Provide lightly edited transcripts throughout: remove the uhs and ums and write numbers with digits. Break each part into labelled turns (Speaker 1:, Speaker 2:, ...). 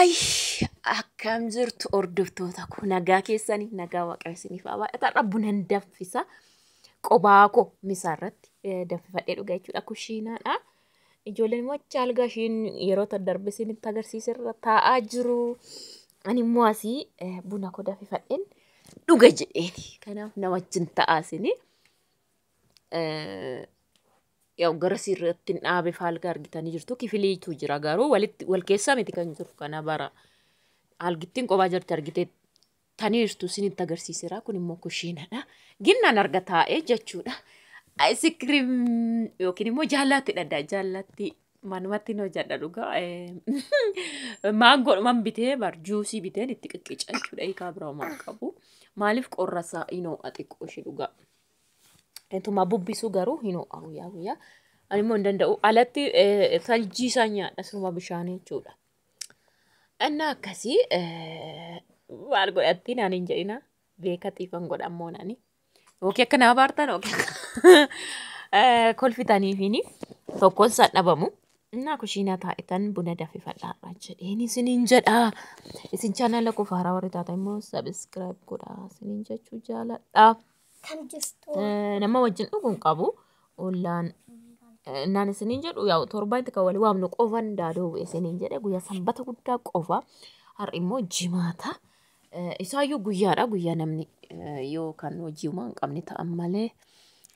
Speaker 1: Haay, akkam jirtu hordoftoota koo? Nagaa keessanii? Nagaa Waaqayyo isiniif haa baay'atu. Har'a bunan danfisa. Qobaa koo misaa irratti danfifadhee dhuga jechuudha. Kushiinaadha. Ijoolleen immoo achi algaa ishiin yeroo darbe isinitti agarsiise irra taa'aa jiru. Ani immoo asii buna koo danfifadheen dhuga jedheeni. Kanaaf na wajjin ta'aa isinii. Yaa'u gara sirriitti hin dhaabe faalga argitanii jirtu. Kifiliitu jira garuu walitti wal keessaa miti kan jiru kana bara. Algittiin qophaa jirti argitee taniirtu isinitti agarsiiseera. Kun immoo kushiinadha. Ginnaan arga taa'ee jechuudha. Ayisikiriim yookiin immoo jaallattidha. Jaallatti manumatti hin hojjedha dhugaa. Maangoodhuman bitee bar juusii biteen itti qicqica jechuudha. Hiikaa biraa homaa qabu. Maaliif qorra isaa hin ho'a xiqqoo ishee dhugaa. Intumaa bubbisuu garuu hin ho'a guyyaa guyyaa. Ani immoo hin danda'u. Alatti saljii isaa nyaadha siruma bishaanii jechuudha. Innaa akkasii maal godhatti naan hin jedhina. Beeka xiifan godha ammoo naani. Yookiin akka nama baartan yookiin akka kolfitaniifiini tokkoon isaan dhabamu. Innaa kushiinaa taa'etan buna danfifadhaa jedheen isiniin jedha. Isin chaanala koo haaraa warri taatan immoo subscribe godhaa isiniin jechuu jaaladha.
Speaker 2: Kam jirtu?
Speaker 1: Nama wajjin dhugu hin qabu. Ollaan naan isiniin jedhu yaa'u torbanitti kan walii waamnu qofan daadoo bu'e isiniin jedhe guyyaa sanbata guddaa qofa. Har'i immoo jimaata. Isaayyuu guyyaadha. Guyyaa namni yoo kan hojii hin qabne ta'an malee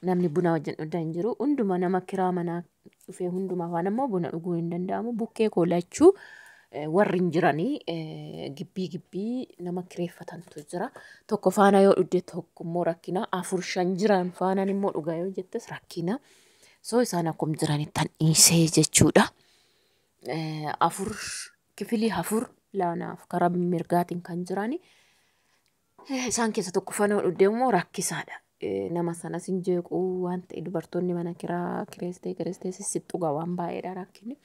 Speaker 1: namni buna wajjin dhugaa hin jiru. Hunduma nama kiraa manaa dhufee hunduma afaan immoo buna dhuguu hin danda'amu. Bukkee koo lachuu warri hin jiranii gibbii gibbii nama kireeffatantu jira. Tokko faana yoo dhugde tokko immoo rakkina. 4 5 jiran faanaan immoo dhugaa yoo jettes rakkina. So isaan akkuma jiranitti tan dhiisee jechuudha. 4 kifilii 4 laanaaf karaa mirgaatiin kan jirani. Isaan keessa tokko faana yoo dhugde immoo rakkisaadha. Nama sanas hin jeequ waan ta'e dubartoonni mana kiraa kireessitee kireessitee sissixxugaa waan baay'eedha rakkinni.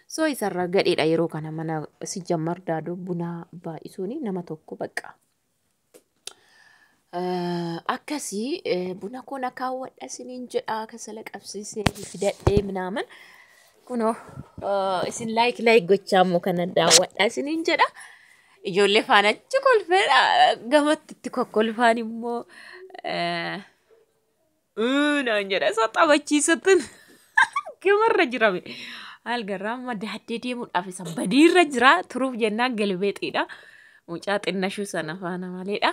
Speaker 1: So isarra gadheedha yeroo kana mana si jammar daaduu buna baay'isuuni nama tokko baqa. Akkasii buna koo na kaawwadha isiniin jedha kasala qabsiisee fidadhee minaaman. Kunoo isin like like gochaa immoo kana daawwadha isiniin jedha. Ijoollee faana achi kolfeedha gamatti itti kokkolfaan immoo naan jedha isa taphachiisattin gamarra jirame. Algarraa amma daaddee deemuudhaaf isa badiirra jira turuuf jennaan galbeexiidha. Mucaa xinnashuu sana faana maleedha.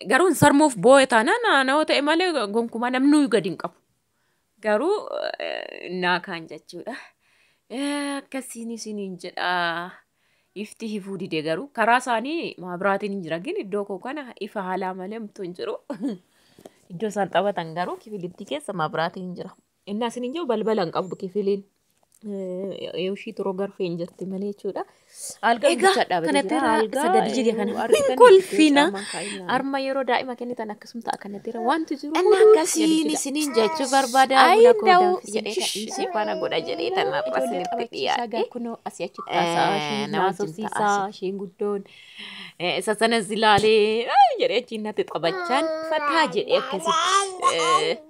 Speaker 1: Garuu hin sarmuuf boo'e taanaan naannoo ta'e malee gonkumaa namni gadi hin qabu. Garuu naa kaan jechuudha. Akkasiin isiniin jedha. Ifti hifuu dide garuu karaa isaanii maabiraatiin hin jira gin iddoo koo kana ifa haalaa malee homtuu hin jiru. Iddoo isaan taphatan garuu kifilittii keessa maabiraatiin hin jira. Innaa isiniin jiru balbala hin qabdu kifiliin. Ishii turoo garfee hin jirti malee jechuudha. Algaa
Speaker 3: Egaa
Speaker 1: guddaa dhaabbatee
Speaker 3: kanatti
Speaker 1: jira.
Speaker 3: irraa
Speaker 1: Algaa
Speaker 3: isa gadi jige kana
Speaker 1: argitan
Speaker 3: kolfina.
Speaker 1: caamaan kaa'inaan.
Speaker 3: Arma yeroo daa'ima kennitan akkasuma ta'a kanatti irra wanti jiru
Speaker 1: Inni
Speaker 3: hunduu gadi
Speaker 1: akkasiin
Speaker 3: jira.
Speaker 1: isiniin jechuu barbaada.
Speaker 3: Ayi
Speaker 1: Buna koo
Speaker 3: nda'u
Speaker 1: danfisee
Speaker 3: jedhee
Speaker 1: jedhee
Speaker 3: dhiisee
Speaker 1: faana godha jedhee tan har'a
Speaker 3: Ijoollee
Speaker 1: isinitti
Speaker 3: taphachiisaa
Speaker 1: dhiyaadhe.
Speaker 3: gaa kunoo asii achitti haasaa isheen
Speaker 1: Nama wajjin
Speaker 3: haasofsiisaa
Speaker 1: ta'as.
Speaker 3: isheen guddoon
Speaker 1: Isa sanas ilaalee jedhee achiin natti taphachaan fataa jedhee akkasitti.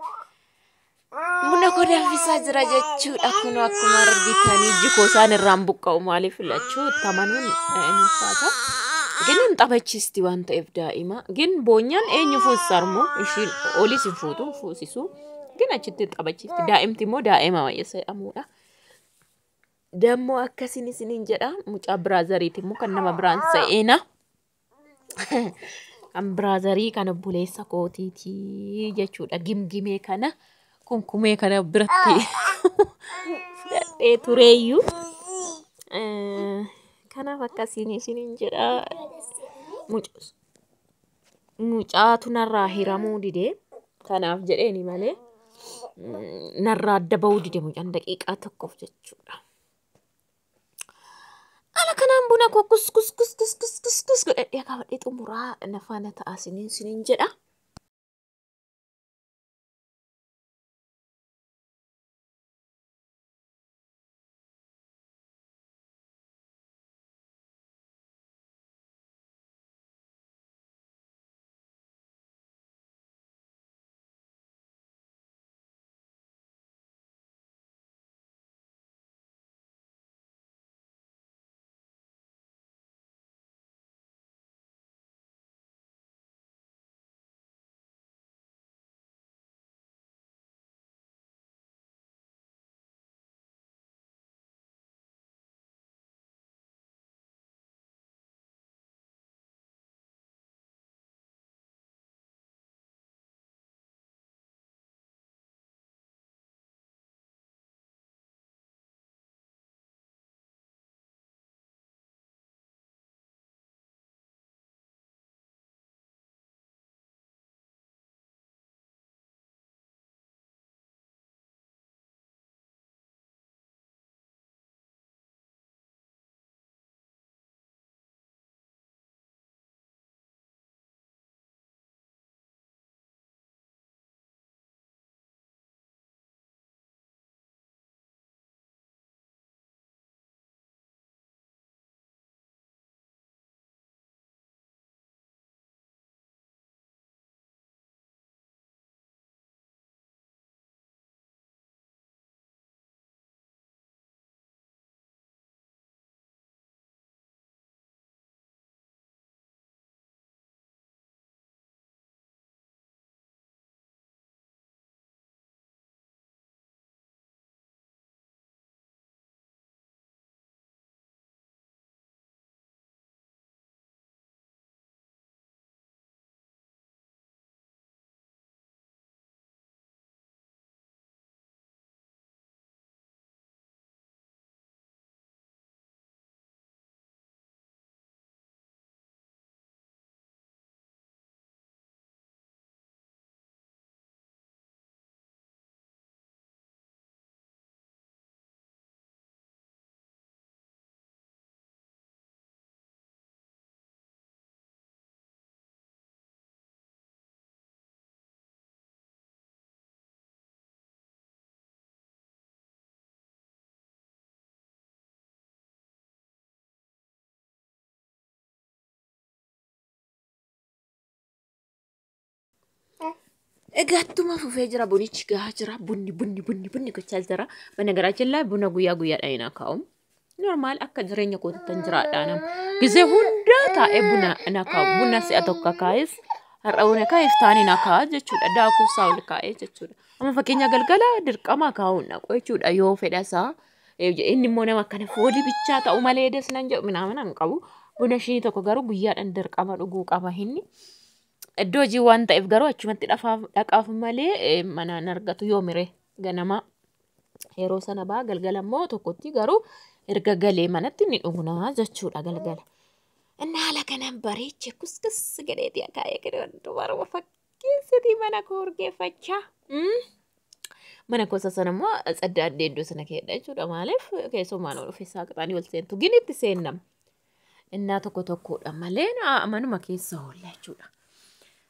Speaker 1: Buna koo danfisaa jira jechuudha. Kunoo akkuma argitanii iji koo isaan irraan buqqa'u maaliif filachuu itti amanuun hin ulfaata. Gin hin taphachiisti waan ta'eef daa'ima. Gin boonyaan eenyu fuusisa harmoo ishiin olis hin fuutu hin fuusisu. Gin achitti taphachiifti. Daa'imti immoo daa'ima wayyessa jedhamudha. Dammoo akkasiin isiniin jedha. Mucaa biraazariiti immoo kan nama biraan se'eena. Kan biraazarii kan obboleessa kootiiti jechuudha. Gimgimee kana kunkumee kana biratti fudhadhee tureeyyuu. Kanaaf akkasiin isiniin jedha. Mucaatu narraa hiramuu dide. Kanaaf jedheeni malee narraa adda ba'uu dide mucaan daqiiqaa tokkoof jechuudha. Ala kanaan buna koo kus kus kus kus kus kus kus godhadhee kaawwadhee xumuraa na faana ta'a isiniin jedha. Egaa ittuma fufee jira bunichi gahaa jira bunni bunni bunni bunni gochaa jira. Mana garaa jallaa buna guyyaa guyyaadhaan hin akaa'u. Normaal akka jireenya kootitti hin jiraadha nama. Gizee hundaa taa'ee buna hin akaa'u. Buna si'a tokko akaa'es har'a buna kaa'eef taa'anii hin akaa'a jechuudha. Daakuu isaa ol kaa'ee jechuudha. Amma fakkeenya galgala dirqama akaa'uu hin dhaqu jechuudha yoo fedha isaa. Inni immoo nama akkana foolii bichaa ta'u malee des nan jedhu minaamin hin qabu. Buna shinii tokko garuu guyyaadhaan dirqama dhuguu qaba inni. Iddoo hojii waan ta'eef garuu achumatti dhaqaaf malee manaan argatu yoo mire ganama yeroo sana ba'a galgala immoo tokkotti garuu erga galee manatti ni dhugnaa jechuudha galgala. Inni haala kanaan bareechee kuskus godheetii akaayee gadi dubaruma fakkeessitii mana koo urgeeffachaa. Mana gosa sana immoo tsadda addee iddoo sana keedha jechuudha. Maaliif keessumaan ol dhufe saaqxanii ol seentu ginitti seennama. Innaa tokko tokkodha malee manuma keessa oolla jechuudha.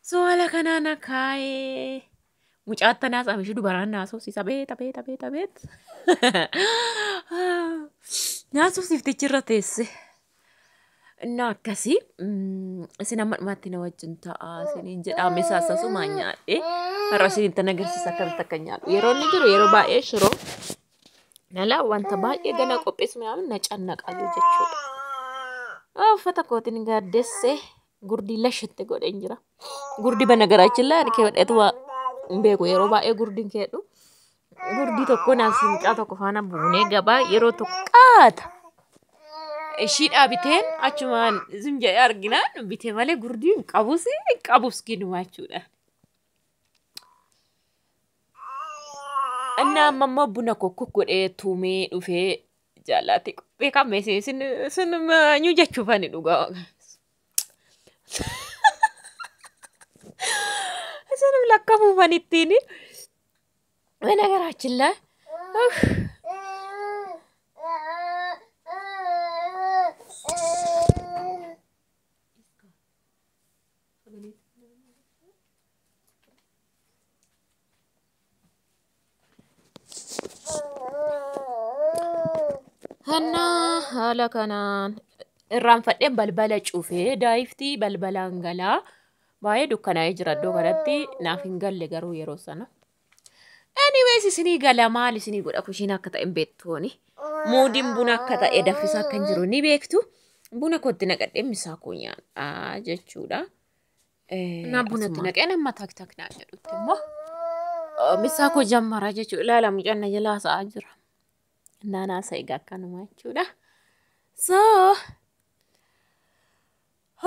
Speaker 1: So haala kanaan akaayee mucaatti naasa'ame ishee dubaraan naasofsiisa beeta beeta beeta beet. Naasofsiiftichi irra teesse. Innaa akkasii isin amma dhumaatti na wajjin ta'a isiniin jedha misaa sasumaan nyaadhe har'a isinitti agarsiisa akkamitti akka nyaadhu yeroo inni jiru yeroo baay'ee shiroo nala wanta baay'ee gana qopheessu minaamin na cannaqalu jechuudha. Uffata kootiin gaaddesse gurdii lashitti godheen jira. Gurdii bana garaachillaa ani keewwadheetu waa hin beeku yeroo baay'ee gurdiin keedhu. Gurdii tokko naaf mucaa tokko faana buunee gabaa yeroo tokko qaata. Ishiidhaa biteen achumaan zim jedhee arginaan bitee malee gurdii hin qabus hin qabus ginumaa jechuudha. Inni amma immoo buna kokko godhee tumee dhufee jaalaatti beekame isin isin maanyuu jechuuf ani dhugaa. Isin lakkafuufan ittiin. በነገራችን ላይ እና haala kanaan irraanfadheen balbala cufee daa'iftii balbalaan galaa baay'ee dukkanaa'ee jira iddoo kanatti naaf hin galle garuu yeroo sana. Anyways isinii gala maal isinii godha kushiin akka ta'e hin beektuuni. Muudiin buna akka ta'e danfisaa akka hin jiru ni beektu. Buna kootti naqadhee misaa koo nyaadhaa jechuudha. Na bunatti naqee nama tak tak naa jedhutti immoo misaa koo jammaraa jechuudha. Ilaala mucaan na jalaa haasa'aa jira. Naan haasa'e egaa akkanuma jechuudha. So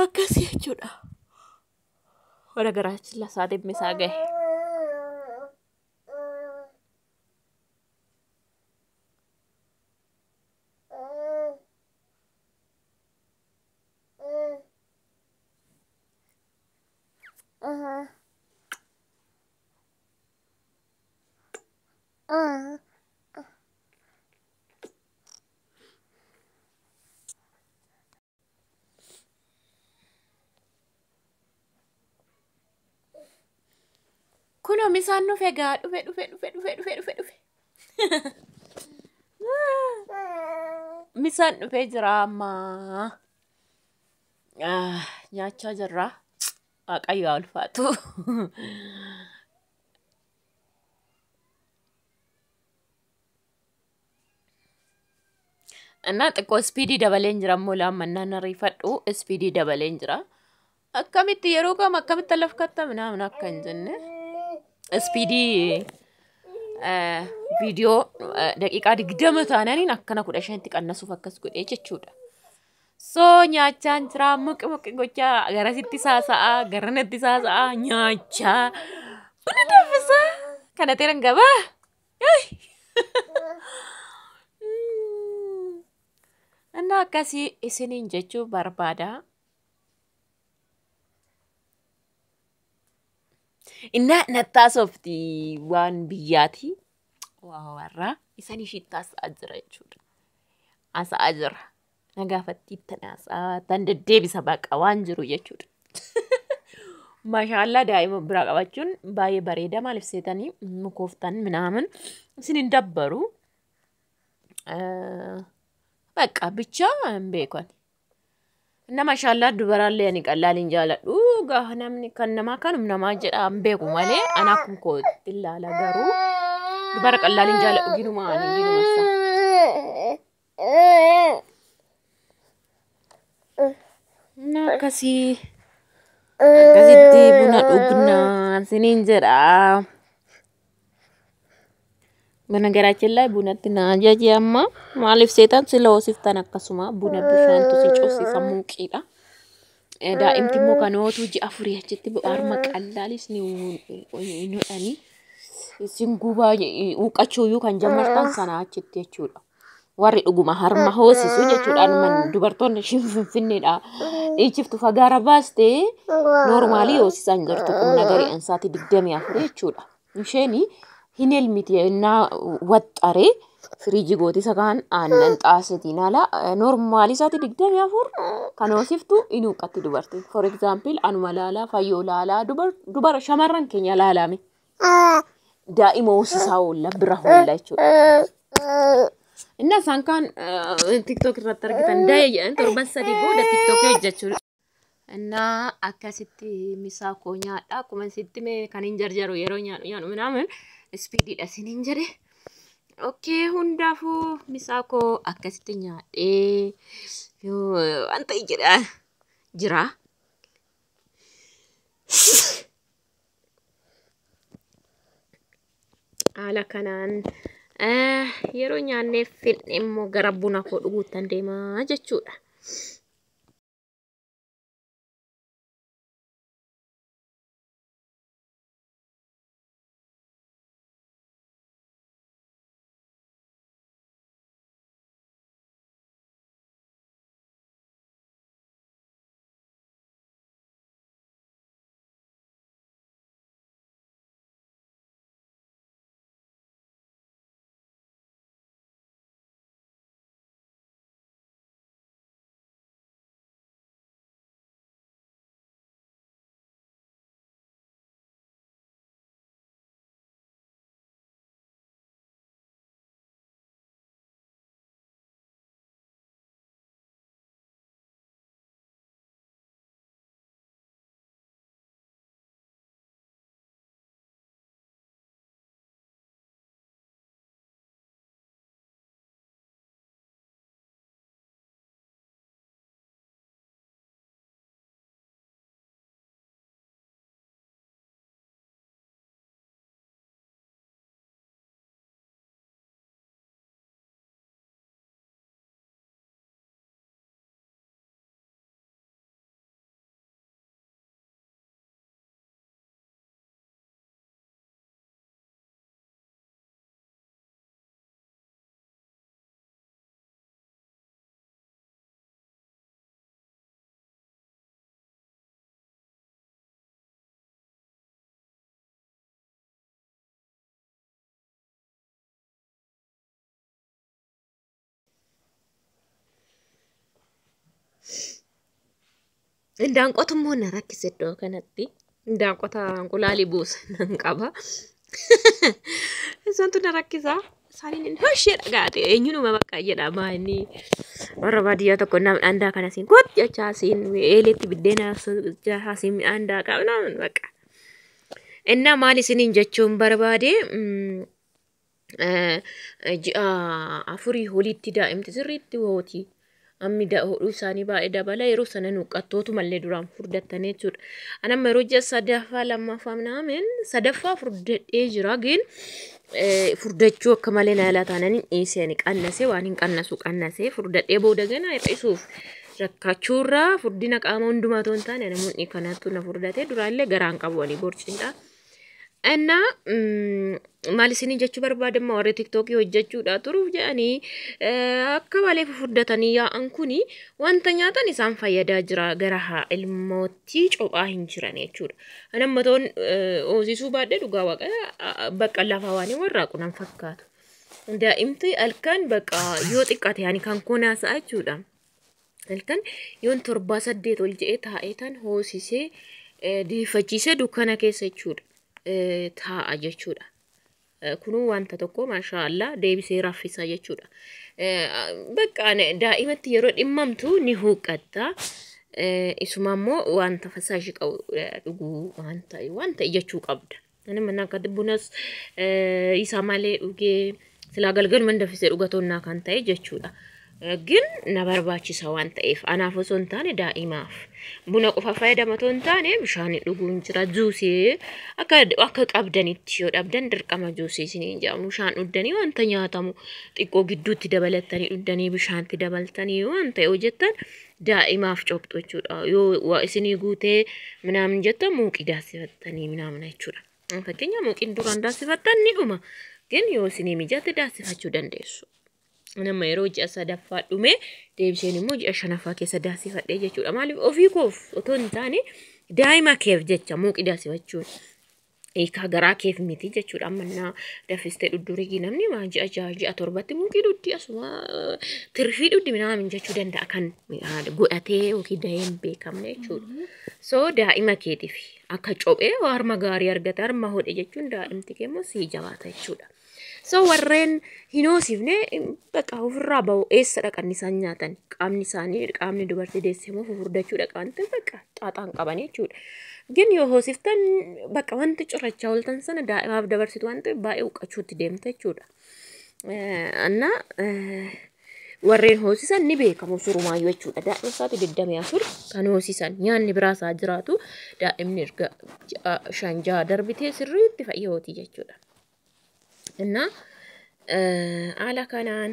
Speaker 1: akkasii jechuudha. Warra garaachilla sa'aatiin misaa gahe. Kunoo misaan dhufe gaa dhufe dhufe dhufe dhufe dhufe dhufe dhufe. Misaan dhufee jira ammaa. Nyaachaa jirra. Waaqayyo haa ulfaatu. እና xiqqoo ispiidii dabaleen jira immoo laammannaan ariifadhu ispiidii dabaleen jira. Akkamitti yeroo kam akkamitti laf katta minaamin akka hin jenne. Ispiidii viidiyoo daqiiqaa 20 taananiin akkana 15tti qannasuuf akkas godhee jechuudha. So nyaachaan jira muqi muqi gochaa garasitti saasa'aa garanatti saasa'aa nyaachaa buna danfisaa kana teeran gabaa. እና akkasii isiniin jechuu barbaada. Innaa nattaasofti waan biyyaati. Waa warraa isan ishiitti haasa'aa jira jechuudha. Haasa'aa jira. Na gaafattii tan haasa'aa tan deddeebisa baqa waan jiru jechuudha. Maashaallaa daa'ima biraa qabachuun baay'ee bareeda maaliif seetanii mukooftan minaamin isin hin dabbaru. በቃ ብቻ hin beekan. Nama shaallaa dubaraallee ani qallaaliin jaaladhu. Gaafa namni kan namaa kanum namaa jedha hin beeku malee ana akkuma kootti ilaala garuu dubara qallaaliin jaaladhu ginuma ani ginuma isaa. Na akkasii akkasitti buna dhugnaa isiniin jedha. በነገራችን ላይ ቡነtti na ajaje amma maaliif seetan sila hoosiftan akkasuma buna bishaantu si cobsiisa muuqiidha. Daa'imti immoo kan ootu ji'a afurii achitti harma qallaalis ni hodhanii isin gubaa huuqqachuuyyuu kan jammartan sana achitti jechuudha. Warri dhuguma harma hoosisu jechuudha. Man dubartoonni ishiin finfinneedha. Dhiichiftu fagaara baastee noormaalii hoosisan jirtu qubna garii ansaati 24 jechuudha. Isheen hin elmiti innaa waxxaree firiijii gooti isa kaan aannan xaasetiin ala noormaalii isaati 24 kan hoosiftu hin huuqqatti dubartiin. For example anuma laalaa fayyoo laalaa dubara shamarran keenya laalame. Daa'ima hoosisaa oolla bira oolla jechuudha. Inni isaan kaan TikTok irratti argitan daa'e jedhan torban sadii booda TikTok hojjechuudha. Innaa akkasitti misaa koo nyaadha. Akkuma sitti mee kan hin jarjaru yeroo nyaadhu nyaadhu minaamin ispiidiidha isiniin jedhe. Okkee hundaafuu misaa koo akkasitti nyaadhee waan ta'e jedha jira. Haala kanaan yeroo nyaannee fixne immoo gara buna koo dhuguuttan deemaa jechuudha. Indaanqotu immoo na rakkise iddoo kanatti. Indaanqota inqulaalii buusa nan qaba. Isaantu na rakkisa. Isaaniin inni hoshee dhagaate eenyunuma bakka jedhama inni warra baadiyyaa tokko namni andaa kana siin kot jechaa siin eeleetti biddeena siin midhaan daakaa namni bakka. Innaa maal isiniin jechuun barbaade ji'a afurii olitti daa'imti sirriitti hooti. Ammi hodhuu isaanii baay'ee dabala yeroo sana nuuqqattootu mallee duraan furdattanii jechuudha. Ani amma yeroo ji'a sadaffaa lammaffaa minaamin sadaffaa furdadhee jira gin furdachuu akka malee na yaalaa taanaan dhiisee ani qannasee waan hin qannasu qannasee furdadhee booda gana hir'isuuf rakkachuurraa furdina qaama hundumaa otoo hin taane namoonni kanattu na furdatee duraallee garaan qabu ani borciidha. Innaa maal isinii jechuu barbaadamma warri tiktookii hojjechuudha turuuf jedhanii akka malee fufurdatanii yaa'an kuni wanta nyaatan isaan fayyadaa jira gara haa ilmootti cophaa hin jiran jechuudha. Ani amma toon hoosisuu baadhee dhugaa waaqa bakka lafa waan warraaqu nan fakkaatu. Daa'imti halkan bakka yoo xiqqaate ani kan konaasa'a jechuudha. Halkan yoon 7 8 ol je'ee taa'ee tan hoosisee diifachiisee dukkana keessa jechuudha. Taa'a jechuudha. Kunuu wanta tokko maashaallah deebisee raffisa jechuudha. Bakka daa'imatti yeroo dhimmamtu ni huuqqatta. Isuma immoo wanta fasaashii qabu dhuguu wanta jechuu qabda. Ani mana akka bunas isa malee dhugee silaa galgaluma danfisee dhugatonnaa kan ta'e jechuudha. Gin na barbaachisa waan ta'eef anaaf osoo hin taane daa'imaaf buna qofa fayyadama otoo hin taane bishaan dhuguun jira juusii akka qabdanitti yoo dhabdan dirqama juusii isiniin jedhamu bishaan dhuddanii wanta nyaatamu xiqqoo gidduutti dabalattanii dhuddanii bishaantti dabaltanii waan ta'e hojjettan daa'imaaf copxu jechuudha. Yoo isinii guutee minaamin jettan muuqii daasifattanii minaamina jechuudha. Fakkeenya muuqiin duraan daasifattan ni dhuma. Gin yoo isinii mijate daasifachuu dandeessu. Nama yeroo ji'a sadaffaa dhume deebiseen immoo ji'a shanaffaa keessa daasifadhee jechuudha. Maaliif ofii koof otoo hin taane daa'ima keef jecha muuqii daasifachuun hiikaa garaa keef miti jechuudha. Amma naa danfistee dhuddurii namni maa ji'a 6 ji'a 7tti muuqii dhuddi asuma tirfii dhuddi minaamin jechuu danda'a kan godhatee yookiin dahee hin beekamne jechuudha. So daa'ima keetiif akka cophee harma gaarii argate harma hodhe jechuun daa'imti kee immoo sii jabaata jechuudha. So warreen hin hoosifne baqa ofirraa ba'u eessa dhaqan isaan nyaatan qaamni isaanii qaamni dubartii deessee immoo fufurdachuu dhaqa waan ta'eef baqa xaaxaan qaban jechuudha. Gin yoo hoosiftan baqa wanti cirrachaa ooltan sana daa'imaaf dabarsitu waan ta'eef baay'ee huqqachuutti deemta jechuudha. Anna warreen hoosisan ni beekamu surumaayyuu jechuudha. Daa'ima isaati 24 kan hoosisan nyaanni biraa isaa jiraatu daa'imni erga ji'a 5 6 darbitee sirriitti fayyooti jechuudha. Inna haala kanaan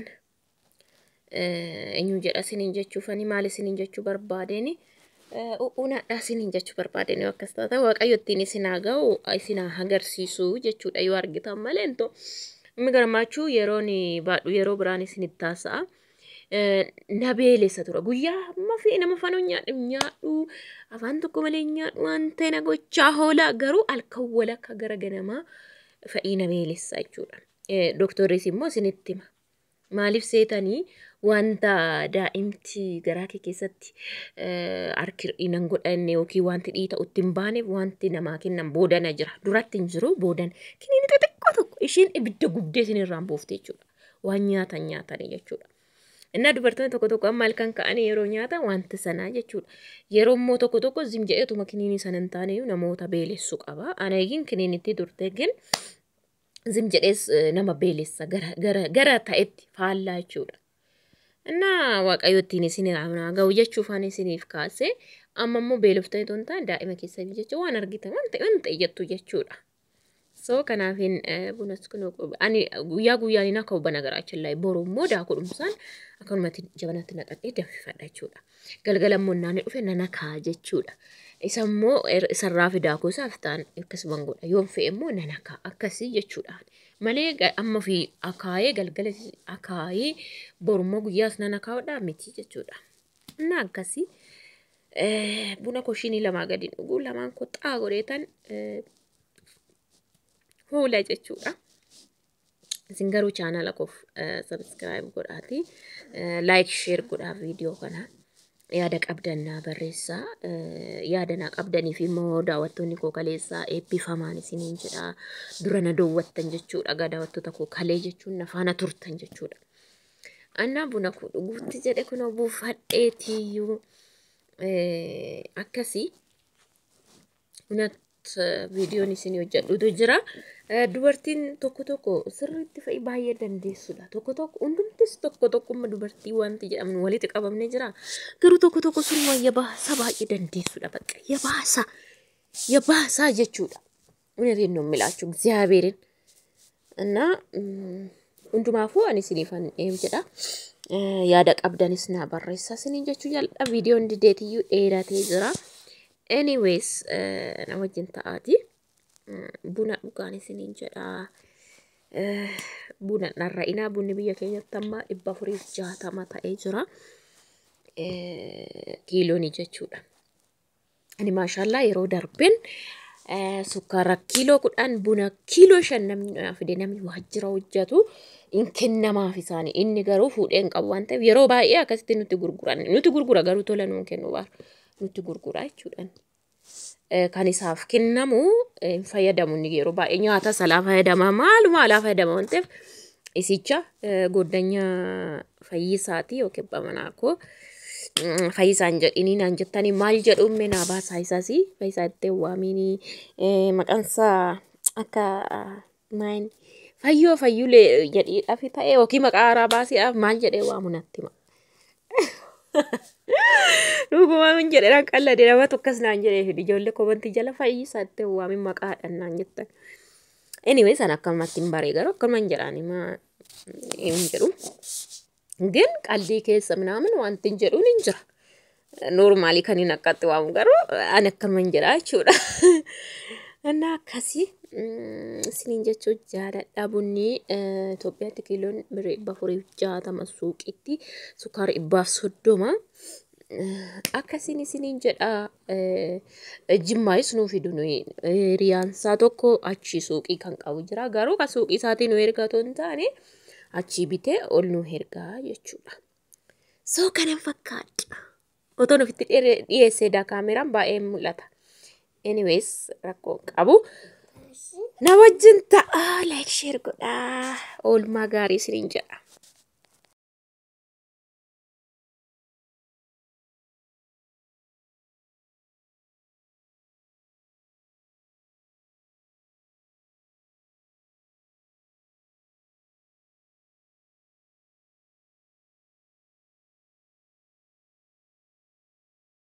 Speaker 1: eenyu jedha isiniin jechuufani maal isiniin jechuu barbaadeen uunadha isiniin jechuu barbaadeen yoo akkas taata waaqayyo ittiin isin haa ga'u isin haa agarsiisu jechuudha yoo argitan malee into inni garmaachuu yeroon baadhu yeroo biraan isinitti taasa'a. Na beelessa tura guyyaa amma fi nama fanoo nyaadhu afaan tokko malee nyaadhu waan ta'e na gochaa hoola garuu halkan walakka gara ganamaa fa'ii na beelessa jechuudha. Dooktorris immoo isinitti hima. Maaliif seetanii wanta daa'imti garaa kee keessatti harki hin godhanne yookiin wanti dhiita'u itti hin baaneef wanti namaa kennan boodana jira. Duratti hin jiru boodan. Kiniini xixiqqoo tokko ishiin ibidda gubdee isin irraan buufte jechuudha. Waan nyaatan nyaatanii jechuudha. Innaa dubartoonni tokko tokko amma halkan ka'anii yeroo nyaatan wanta sanaa jechuudha. Yeroo immoo tokko tokko zim jedheetuma kiniinii sana hin taane namoota beelessuu qaba. Ana eegin kiniinitti turte gin zim jedhees nama beelessa gara ta'etti faallaa jechuudha. Innaa waaqayyo ittiin isin haa ga'u jechuufaan isiniif kaase amma immoo beeloftanii otoo hin taane daa'ima keessaniif jecha waan argitan waan ta'e waan ta'e jettu jechuudha. So kanaafin bunas kun ani guyyaa guyyaan akka bana garaachin boru immoo daakuu dhumsaan akkanumatti jabanatti naqadhee danfifadha jechuudha. Galgala immoo naannoo dhufe nana kaa jechuudha. Isa immoo isarraa fi daakuu isaaf ta'an akkasumaan godha. Yoon fe'e immoo nana kaa akkasii jechuudha. Malee amma fi akaayee galgala akaayee boru immoo guyyaas nana kaa'uudhaa miti jechuudha. Innaa akkasii buna koshinii lamaa gadi dhuguu lamaan koxaa godheetan hoola jechuudha. Isin garuu chaanala koof subscribe godhaati. Like share godhaa viidiyoo kana. Yaada qabdan naa barreessaa. Yaada naa qabdaniif immoo daawwattoonni koo kaleessaa eebbifamaan isiniin jedha. Dura na daawwattan jechuudha. Egaa daawwattoota koo kalee jechuun na faana turtan jechuudha. Annaa buna koo dhuguutti jedhe kunoo buufadheetiyyuu akkasii. Bunat viidiyoon isin hojjedhutu jira. Dubartiin tokko tokko sirriitti fa'i baay'ee dandeessudha. Tokko tokko hundumtis tokko tokkumma dubartii wanti jedhamu walitti qabamne jira. Garuu tokko tokko suruma yabaasa baay'ee dandeessudha. Bakka yabaasa yabaasaa jechuudha. Unatiin ነው የምላችሁ እግዚአብሔርን እና hundumaafuu ani isiniifan jedha. Yaada qabdanis naa barreessaa isiniin jechuu jaalladha. Viidiyoon dideetiyyuu dheeratee jira. Anyways, na wajjin ta'aati. Buna dhugaan isiniin jedha. Buna dharra'inaa bunni biyya keenyatti amma 460 ta'ee jira. Kiiloonii jechuudha. Ani maashaallaa yeroo darbeen sukkaara kiiloo 10 buna kiiloo 5 namni naa fide namni waajjira hojjetu hin kennamaaf isaanii inni garuu fuudhee hin qabu waan ta'eef yeroo baay'ee akkasitti nutti gurguran nutti gurgura garuu tola nuun kennu baara nutti gurgura jechuudha. Kan isaaf kennamu hin fayyadamu inni yeroo baay'ee nyaata salaa fayyadama maaluma alaa fayyadama waan ta'eef isicha goddanyaa fayyisaati yookiin abbaa manaa koo Fayyisaan jedhinii naan jettanii maal jedhu mee naa baasaa isaas Fayyisaa itti waamiinii maqaansaa akka maal fayyoo fayyulee jedhiidhaaf ta'e yookiin maqaa haaraa baasiidhaaf maal jedhee waamu natti hima. Dhugumaan hin jedhe naan qalladhe nama tokkos naan jedhee ijoollee kobantii jala Fayyisaa itti waamin maqaadhaan naan jettan. Anyway, sana akkanumatti hin baree garuu akkanuma hin jedhaan himaa hin jedhu. Gin qaldii keessa minaamin wanti hin jedhuun hin jira. Normaalii kan hin akkatti waamu garuu ani akkanuma hin jedhaa jechuudha. Innaa akkasii isiniin jechuu jaaladha. Bunni Itoophiyaatti kiiloon birrii 460 suuqiitti, sukkaara 130. Akkasiin isiniin jedha. Jimmaayis nuu fidu nuyi hiriyaansaa tokko achi suuqii kan qabu jira. Garuu kan suuqii isaatii nu ergaa otoo hin taane achii bitee ol nu ergaa jechuudha. So kanan fakkaadha. Otoon ofitti dhiyeessee daa kaameraan baay'ee mul'ata. Anyways, rakkoo qabu. Na wajjin ta'a, like, share godhaa. Oolmaa gaarii isiniin jedha.